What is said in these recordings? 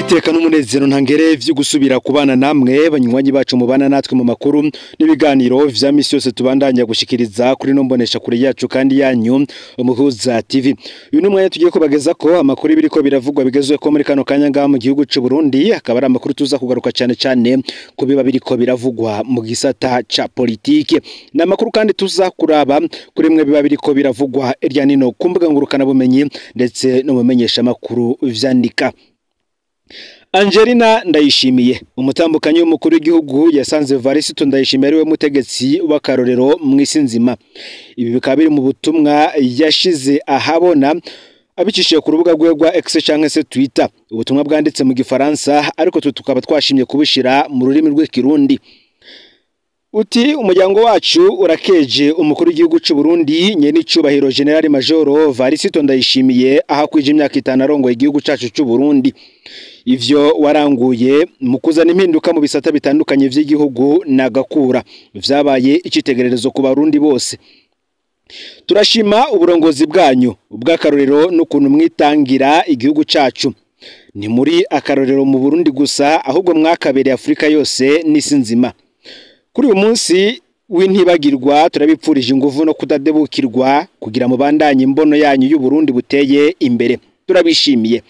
Niteka n'umunezero ntangere vyo gusubira kubana namwe banywanyi bacu mubana natwe mu makuru n'ibiganiro vya misi yose tubandanya gushikiriza kuri no mbonesha kure yacu kandi yanyu Umuhuza TV. Uyu numwanya tugiye kubageza ko amakuru biriko biravugwa bigezwe ko muri kano kanya ngaha mu gihugu c'u Burundi, akaba ari amakuru tuza kugaruka cyane cyane ku biba biriko biravugwa mu gisata ca politike. Ni amakuru kandi tuza kuraba kuri mwe biba biriko biravugwa irya nino ku mbuga ngurukana bumenyi ndetse no mumenyesha makuru vyandika. Angelina Ndayishimiye, umutambukanyi w'umukuru w'igihugu, yasanze Evariste Ndayishimiye ariwe mutegetsi w'akarorero mw'isi nzima. Ibi bikaba biri mu butumwa yashize ahabona abicishije ku rubuga rwe rwa X canke se Twitter. Ubutumwa bwanditse mu Gifaransa, ariko twe tukaba twashimye kubishira mu rurimi rw'Ikirundi. Uti umuryango wacu urakeje umukuru w'igihugu c'u Burundi nyene icubahiro General Major Evariste Ndayishimiye ahakwije imyaka 5 arongoye igihugu cacu c'u Burundi. Ivyo waranguye mu kuzana impinduka mu bisata bitandukanye vy'igihugu nagakura vyabaye icitegererezo ku Barundi bose. Turashima uburongozi bwanyu ubw'akarorero n'ukuntu mwitangira igihugu cacu. Ni muri akarorero mu Burundi gusa, ahubwo mwakabereye Afrika yose n'isi nzima. Kuri uyu munsi w'intibagirwa turabipfurije inguvu no kudadebukirwa kugira mubandanye imbono yanyu y'u Burundi buteye imbere. Turabishimiye.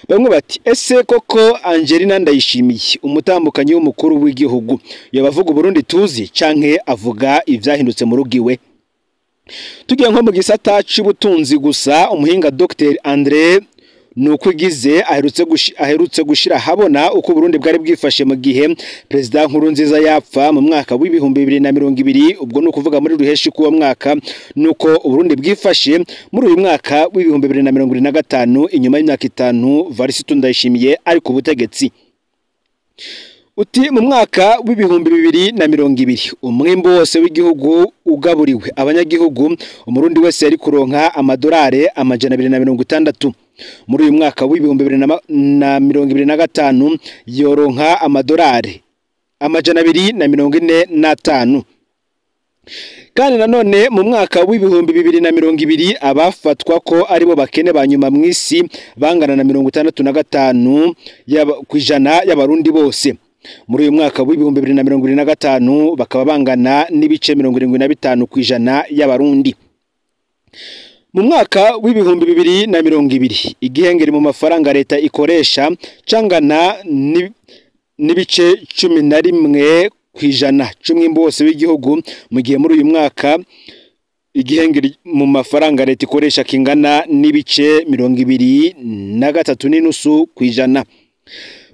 Bamwe bati ese koko Angelina Ndayishimiye umutambukanyi w'umukuru w'igihugu yabavuga Burundi tuzi canke avuga ivyahindutse mu rugiwe? Tugiye nko mu gisata c'ubutunzi gusa, umuhinga Dr André Nukwigize aherutse gushira habona uko Burundi bwari bwifashe mu gihe President Nkurunziza yapfa mu mwaka w'2020, ubwo nukuvuga muri ruheshi kuwo mwaka, nuko Burundi bwifashe muri uyu mwaka w'2025 inyuma y'imyaka 5 Evariste Ndayishimiye ari ku butegetsi. Uti mu mwaka w'2020 umwimbu wose w'igihugu ugaburiwe abanyagihugu, umurundi wese yari kuronka amadolari 260. Muri uyu mwaka w'2025 yoronka amadolari 245. Kandi nanone mu mwaka w'2020 abafatwa ko aribo bakene banyuma mw'isi bangana na 65 kwijana y'abarundi bose. Muri uyu mwaka w'2025 bakaba bangana n'ibice 75 kwijana y'abarundi. Mu mwaka w'2020 igihengeri mu mafaranga leta ikoresha cangana n'ibice 11 kwijana c'umwimbu wose w'igihugu, mu gihe muri uyu mwaka igihengeri mu mafaranga leta ikoresha kingana n'ibice 23.5 kwijana.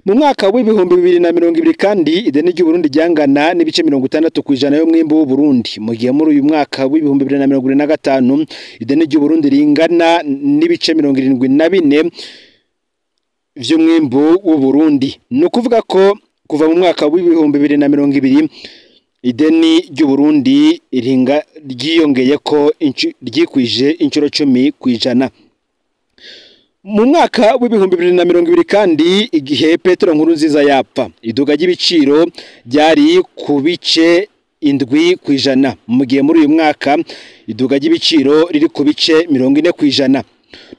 Mu mwaka w'2020 kandi ideni ry'u Burundi ryangana n'ibice 60 kwijana y'umwimbu w'u Burundi, mu gihe muri uyu mwaka w'2025 ideni ry'u Burundi ringana n'ibice 74 vy'umwimbu w'u Burundi. Ni ukuvuga ko kuva mu mwaka w'2020 ideni ry'u Burundi ringa ryiyongeye ko ryikwije inshuro 10 kwijana. Mu mwaka w'2020 kandi igihe Petero Nkurunziza yapfa, iduga ry'ibiciro ryari ku bice 7 kwijana, mu gihe muri uyu mwaka iduga ry'ibiciro riri ku bice 40 kwijana.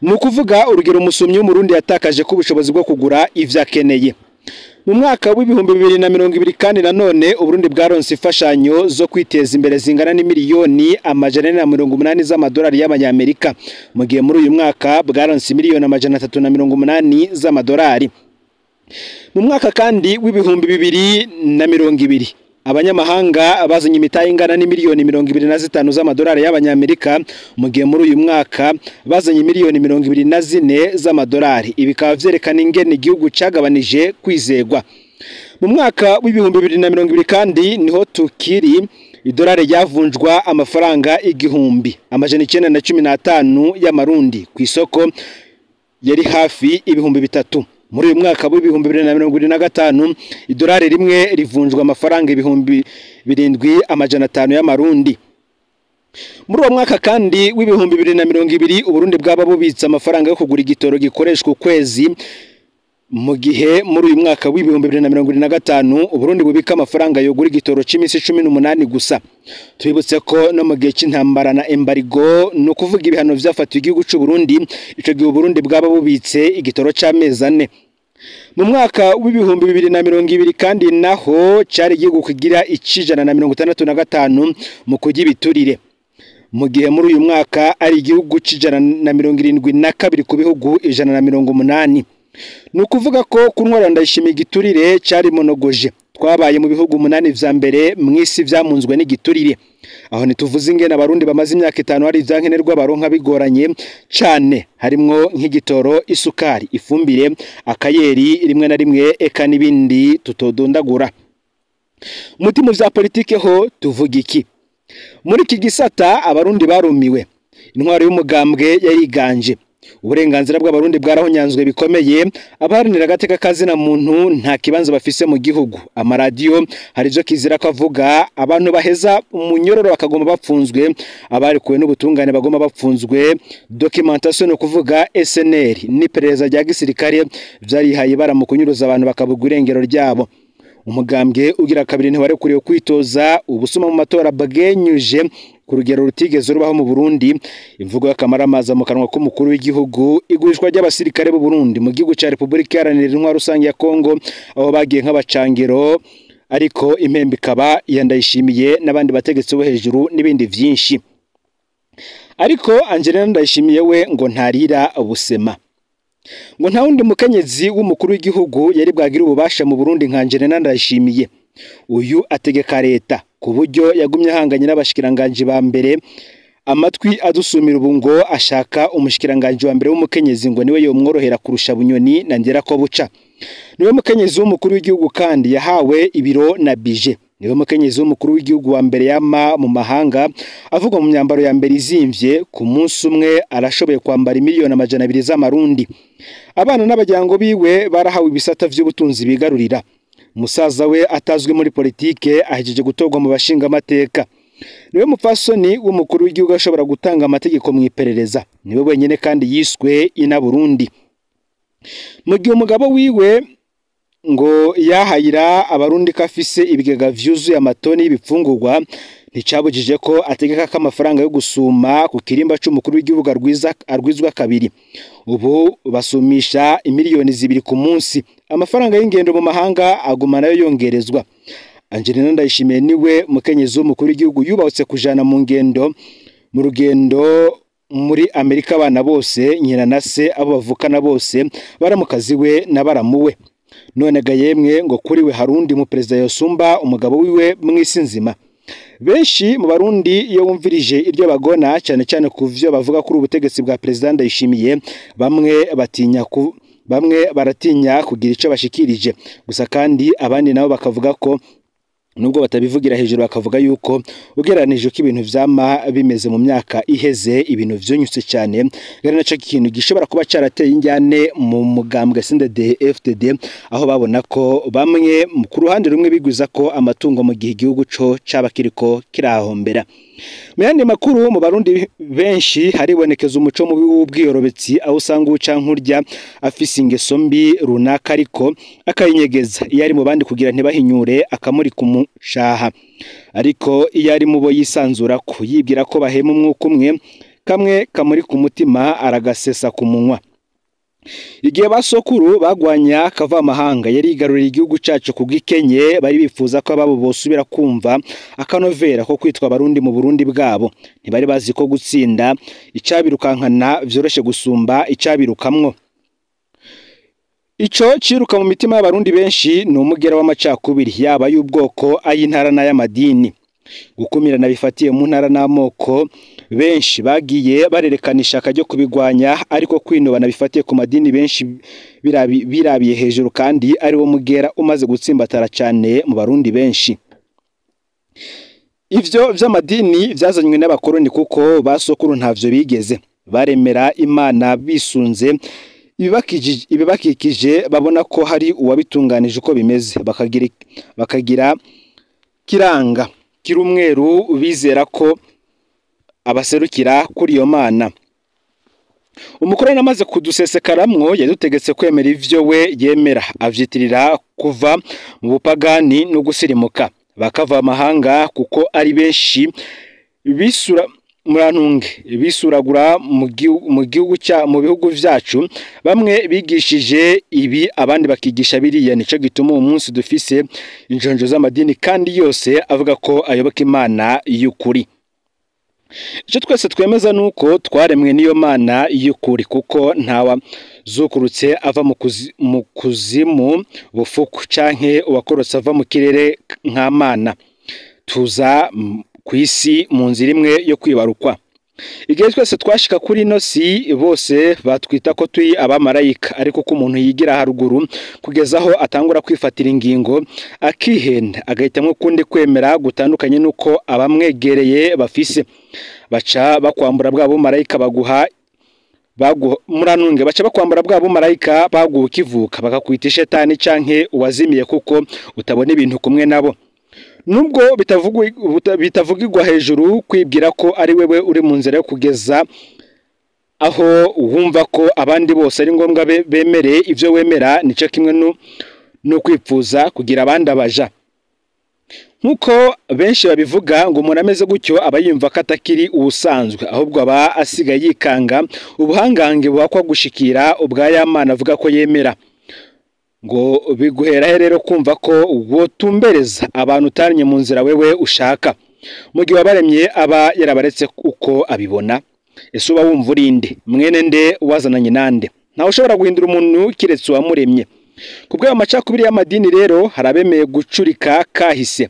Ni ukuvuga urugero umusumyi w'umurundi yatakaje ko ubushobozi bwo kugura ivyo akeneye. Mu mwaka w'2020 kandi nanone Uburundi bwaronse imfashanyo zo kwiteza imbere zingana n'imiliyoni 480 z'amadolari y'abanyamerika, mu gihe muri uyu mwaka bwaronse miliyoni 380 z'amadolari. Mu mwaka kandi w'2020 abanyamahanga bazanye imitahe ingana n'imiliyoni 25 z'amadolari y'abanyamerika, mu gihe muri uyu mwaka bazanye miliyoni 24 z'amadolari. Ibi bikaba vyerekana ingene igihugu cagabanije kwizegwa. Mu mwaka w'2020 kandi niho tukiri idolari ryavunjwa amafaranga 1915 y'amarundi ku isoko yari hafi 3000. Muri uyu mwaka w'2025 idolari rimwe rivunjwa amafaranga 7500 y'amarundi. Muri uwo mwaka kandi w'2020 Uburundi bwaba bubitse amafaranga yo kugura igitoro gikoreshwa ukwezi, mu gihe muri uyu mwaka w'2025 Uburundi bubika amafaranga yogura igitoro c'imisi 18 gusa. Tubibutse ko no mu gihe c'intambara na embargo, no kuvuga ibihano vyafatiwe igihugu c'u Burundi, ico gihe Uburundi bwaba bubitse igitoro c'amezi ane. Mu mwaka w'2020 kandi naho cari igihugu kigira 165 mu kurya ibiturire, mu gihe muri uyu mwaka ari igihugu 172 ku bihugu 180. Ni ukuvuga ko ku ntwaro Ndayishimiye igiturire cari monogoje. Twabaye mu bihugu 8 vya mbere mw'isi vyamunzwe n'igiturire. Aho ntituvuze ingene abarundi bamaze imyaka 5 hari ivyankenerwa baronka bigoranye cane, harimwo nk'igitoro, isukari, ifumbire, akayeri rimwe na rimwe eka n'ibindi tutodondagura. Muti mu vya politike ho tuvuga iki? Muri iki gisata abarundi barumiwe. Intwaro y'umugambwe yariganje. Uburenganzira bw'abarundi bwarahonyanzwe bikomeye. Abaharanira agateka kazina muntu nta kibanza bafise mu gihugu. Amaradiyo hari ivyo kizira ko avuga, abantu baheza umunyororo bakagoma bapfunzwe, abarikuwe n'ubutungane bagoma bapfunzwe. Documentation no kuvuga SNL n'iperereza rya gisirikare vyarihaye bara mu kunyuruza abantu bakabugwa irengero ryabo. Umugambwe ugira kabiri ntiwarekuriwe kwitoza. Ubusuma mu matora bwenyuje ku rugero rutigeze rubaho mu Burundi. Imvugo y'akamaramaza mu kanwa k'umukuru w'igihugu, igurishwa ry'abasirikare b'u Burundi mu gihugu ca Republika Iharanira Intwaro Rusange ya Kongo aho bagiye nk'abacangero, ariko impembe ikaba iya Ndayishimiye n'abandi bategetsi bo hejuru n'ibindi vyinshi. Ariko Angelina Ndayishimiye we ngo ntarira busema. Ngo nta wundi mukenyezi w'umukuru w'igihugu yari bwagira ububasha mu Burundi nka Angelina Ndayishimiye. Uyu ategeka leta ku buryo yagumye ahanganye n'abashikiranganji ba mbere. Amatwi adusumira ubu ngo ashaka umushikiranganji wa mbere w'umukenyezi ngo niwe yomworohera kurusha Bunyoni na Nderakobuca. Niwe mukenyezi w'umukuru w'igihugu kandi yahawe ibiro na bije. Niwe mukenyezi w'umukuru w'igihugu wa mbere yama mu mahanga avugwa mu myambaro ya mbere izimvye. Ku munsi umwe arashoboye kwambara 200,000,000 z'amarundi. Abana n'abajyango biwe barahawe ibisata vy'ubutunzi bigarurira. Musaza we atazwi muri politike ahejeje gutorwa mu bashinga amateka. Niwe mupfasoni w'umukuru w'igihugu ashobora gutanga amategeko mu iperereza. Niwe wenyene kandi yiswe ina Burundi. Mu gihe umugabo wiwe ngo yahayira abarundi kafise ibigega vyuzuye amatoni y'ibifungurwa, nticabujije ko ategeka ko amafaranga yo gusuma ku kirimba c'umukuru w'igihugu arwizwa kabiri. Ubu basumisha 2 miliyoni ku munsi. Amafaranga y'ingendo mu mahanga aguma nayo yongerezwa. Angelina Ndayishimiye niwe mukenyezi w'umukuru w'igihugu yubatse kujana mu ngendo mu rugendo muri Amerika abana bose, nyina na se, abo bavukana bose, baramukazi we na baramuwe. None ga yemwe ngo kuri we harundi mu perezida yosumba umugabo wiwe mw'isi nzima. Benshi mu barundi iyo wumvirije iryo bagona, cyane cyane ku vyo bavuga kuri ubutegetsi bwa perezida Ndayishimiye, bamwe baratinya kugira ico bashikirije. Gusa kandi abandi nabo bakavuga ko nubwo batabivugira hejuru, bakavuga yuko ugereranije ko ibintu vyama bimeze mu myaka iheze, ibintu vyonyutse cyane, ari naco kintu gishobora kuba carateye injyane mu mugambwe CNDD FDD, aho babona ko bamwe ku ruhande rumwe bigwiza ko amatungo mu gihe igihugu co caba kiriko kirahombera. Mu yandi makuru, mu barundi benshi haribonekeza umuco mubi w'ubwiyorobetsi, aho usanga uca nkurya afise ingeso mbi runaka ariko akayinyegeza iyo ari mu bandi kugira ntibahinyure akamurika umushaha, ariko iyo ari mu bo yisanzura ko yibwira ko bahema umwuka umwe, kamwe kamuri ku mutima aragasesa ku munwa. Igihe basokuru bagwanya kavamahanga yari yigaruriye igihugu cacu kubw'ikenye, bari bifuza ko ababo bosubira kumva akanovera ko kwitwa abarundi mu Burundi bwabo. Ntibari bazi ko gutsinda icabirukankana vyoroshe gusumba icabirukamwo. Ico ciruka mu mitima y'abarundi benshi ni umugera w'amacakubiri, yaba y'ubwoko, ay'intara n'ay'amadini. Gukumirana bifatiye mu ntara n'amoko, benshi bagiye barerekana ishaka ryo kubigwanya, ariko kwinubana bifatiye ku madini benshi birabiye hejuru, kandi ari wo mugera umaze gutsimbatara cyane mu barundi benshi. Ivyo vy'amadini vyazanywe n'abakoroni, kuko basokuru ntavyo bigeze baremera Imana bisunze ibibakikije, babona ko hari uwabitunganije uko bimeze, bakagira kiranga kirumweru bizera ko abaserukira kuri iyo mana. Umukoroni amaze kudusesekaramwo yadutegetse kwemera ivyo we yemera, avyitirira kuva mu bupagani no gusirimuka, bakava amahanga kuko ari benshi bisura Murantunge bisuragura mu gihugu cya mu bihugu vyacu, bamwe bigishije ibi abandi bakigisha biriya. Nico gituma uwo munsi dufise injonjo z'amadini kandi yose avuga ko ayoboka Imana y'ukuri. Icyo twese twemeza nuko twaremwe n'iyo Mana y'ukuri, kuko ntawa zukurutse ava mu kuzimu bufuku canke uwakorotse ava mu kirere nka Mana. Tuza ku isi mu nzira imwe yo kwibarukwa. Igihe twese twashika kuri ino si, bose batwita ko turi abamarayika, ariko ko umuntu yigira haruguru kugeza aho atangura kwifatira ingingo akihenda agahitamwo kundi kwemera gutandukanye nuko abamwegereye bafise, baca bakwambura bwa bumarayika baguha muranunge baca bakwambura bwa bumarayika baguha ukivuka, bakakwita ishetani canke uwazimiye kuko utabona ibintu kumwe nabo. Nubwo bitavugirwa hejuru, kwibwira ko ari wewe uri mu nzira yo kugeza aho wumva ko abandi bose ari ngombwa bemere ivyo wemera, nico kimwe no kwipfuza kugira abandi abaja. Nkuko benshi babivuga ngo umuntu ameze gutyo aba yumva ko atakiri ubusanzwe, ahubwo aba asigaye yikanga ubuhangange buhakwa gushikira ubwa ya Mana avuga ko yemera. Ngo biguhera rero kumva ko wotumbereza abantu utaranye mu nzira wewe ushaka, mu gihe wabaremye aba yarabaretse uko abibona. Ese uba wumva urinde mwene nde wazananye nande? Ntawe ushobora guhindura umuntu kiretse uwamuremye. Kubw'ayo macakubiri y'amadini rero hari abemeye gucurika kahise,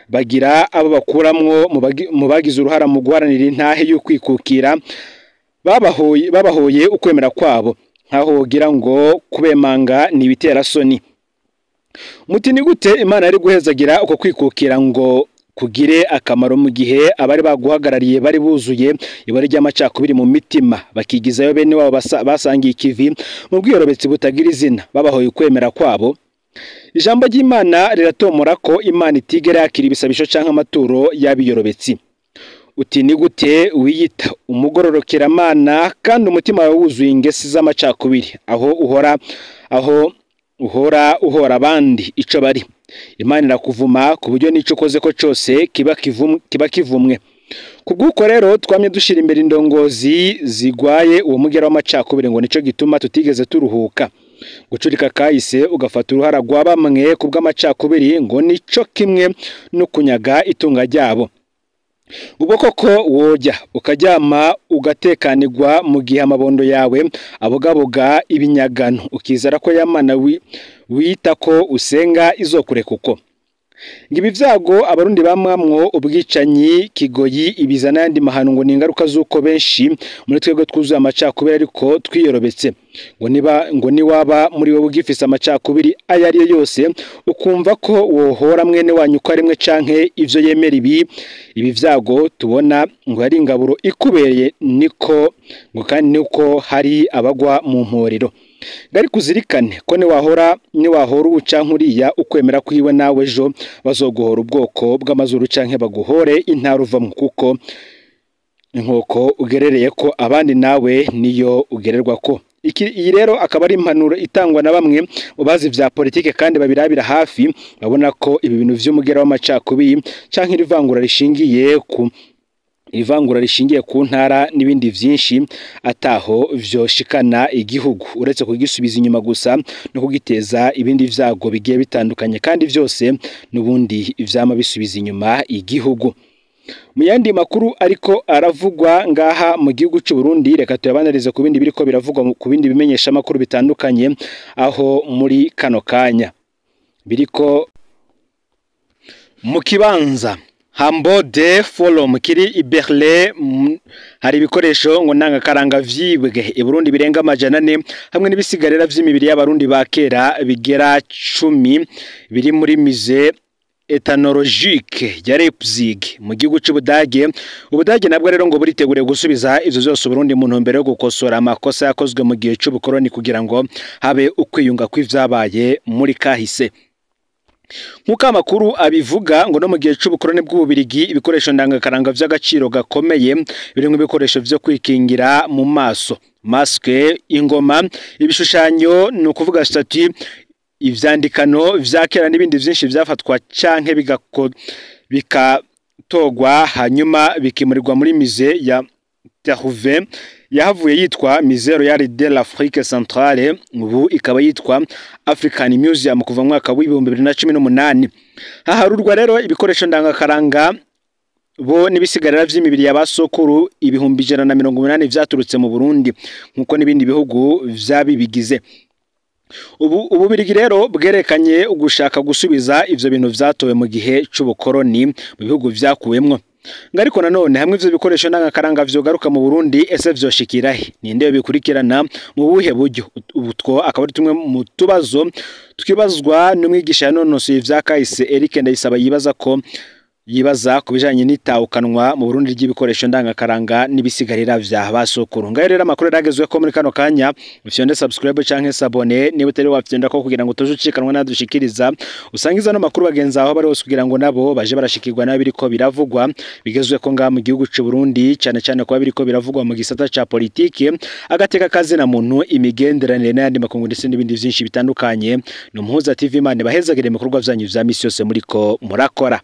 bagira abo bakuramwo mu bagize uruhara mu guharanira intahe y'ukwikukira, babahoye ukwemera kwabo, nkaho wogira ngo kubemanga ni ibiterasoni. Muti ni gute Imana yari guhezagira uko kwikukira ngo kugire akamaro mu gihe abari baguhagarariye bari buzuye ibari ry'amacakubiri mu mitima, bakigizayo bene wabo basangiye ikivi mu bwiyorobetsi butagira izina, babahoye ukwemera kwabo? Ijambo ry'Imana riratomora ko Imana itigera yakira ibisabisho canke amaturo y'abiyorobetsi. Uti ni gute wiyita umugororokeramana kandi umutima wawe wuzuye ingesi z'amacakubiri, aho uhora uhora abandi ico bari? Imana irakuvuma ku buryo n'ico ukoze ko cose kiba kivumwe. Kubw'uko rero twamye dushira imbere indongozi zigwaye uwo mugera w'amacakubiri, ngo nico gituma tutigeze turuhuka. Gucurika kahise ugafata uruhara rwa bamwe ku bw'amacakubiri ngo nico kimwe no kunyaga itunga ryabo. Ubwo koko wojya ukaryama ugatekanirwa mu gihe amabondo yawe abogaboga ibinyagano, ukizera ko yamana wita ko usenga izokureka uko. Ngo ibi vyago abarundi bamwamwo ubwicanyi, kigoyi, ibiza n'ayandi mahano ngo ni ingaruka z'uko benshi muri twebwe twuzuye amacakubiri ariko twiyorobetse. Ngo niwaba muri wowe ugifise amacakubiri ayo ariyo yose, ukumva ko wohora mwene wanyu ko arimwe canke ivyo yemera, ibi vyago tubona ngo ari ingaburo ikubereye, niko ngo kandi niko hari abagwa mu mporero. Gari kuzirikane ko niwahora uca nkuriya ukwemera kwiwe nawe ejo bazoguhora ubwoko bw'amazuru canke baguhore intara uvamwo, kuko inkoko ugerereye ko abandi nawe niyo ugererwa ko. Iyi rero akaba ari impanuro itangwa na bamwe mu bazi vya politike kandi babirabira hafi, babona ko ibi bintu vy'umugera w'amacakubiri canke ivangura rishingiye ku ntara n'ibindi vyinshi ataho vyoshikana igihugu, uretse kugisubiza inyuma gusa no kugiteza ibindi vyago bigiye bitandukanye, kandi vyose n'ubundi ivyama bisubiza inyuma igihugu. Mu yandi makuru ariko aravugwa ngaha mu gihugu c'u Burundi, reka tuyabanarize ku bindi biriko biravugwa ku bindi bimenyesha makuru bitandukanye aho muri kano kanya biriko mu kibanza Hambode Forum kiri i Berlin hari ibikoresho ngo ndangakaranga vyibwe i Burundi birenga 400 hamwe n'ibisigarira vy'imibiri y'abarundi ba kera bigera 10 biri muri musée ethnologique ya Leipzig mu gihugu c'Ubudage. Ubudage nabwo rero ngo buriteguriye gusubiza ivyo vyose Burundi mu ntumbero yo gukosora amakosa yakozwe mu gihe c'ubukoroni kugira ngo habe ukwiyunga kw'ivyabaye muri kahise. Nkuko amakuru abivuga ngo no mu gihe c'ubukoroni bw'Ububirigi ibikoresho ndangakaranga vy'agaciro gakomeye birimo ibikoresho vyo kwikingira mu maso, maske, ingoma, ibishushanyo, ni ukuvuga statue, ivyandikano vya kera n'ibindi vyinshi vyafatwa canke vyaratogwa hanyuma bikimurirwa muri musée ya Tervuren, yahavuye yitwa Musée Royal de l'Afrique Centrale, ubu ikaba yitwa African Museum kuva mu mwaka w'2018. Haharurwa rero ibikoresho ndangakaranga bo n'ibisigarira vy'imibiri ya basokuru 180,000 vyaturutse mu Burundi, nkuko n'ibindi bihugu vyabibigize. Ubu Ububirigi rero bwerekanye ugushaka gusubiza ivyo bintu vyatowe mu gihe c'ubukoroni mu bihugu vyakuwemwo. Ariko nanone hamwe ivyo bikoresho ndangakaranga vyogaruka mu Burundi, ese vyoshikirahe? Ninde bikurikirana, mu buhe buryo? Utwo akaba ari tumwe mu tubazo twibazwa n'umwigisha yanonosoye ivya kahise Eric Ndayisaba, yibaza ko yibaza ku bijanye n'itahukanwa mu Burundi ry'ibikoresho ndangakaranga n'ibisigarira vya basokuru. Ngayo rero amakuru yaragezwe ko muri kano kanya. Ufyonde subscribe canke s'abonner niba utari wafyonda ko, kugira ngo utoje ucikanwa nadushikiriza. Usangiza no makuru bagenzi aho bari hose, kugira ngo nabo baje barashikirwa nabi biriko biravugwa bigezwe ko ngaha mu gihugu c'u Burundi, cane cane kuba biriko biravugwa mu gisata ca politike, agateka kazina muntu, imigenderanire n'ayandi makungu, ndetse n'ibindi vyinshi bitandukanye. Ni Umuhuza TV. Imana ibahezagire mu bikorwa vyanyu vya misi yose muriko murakora.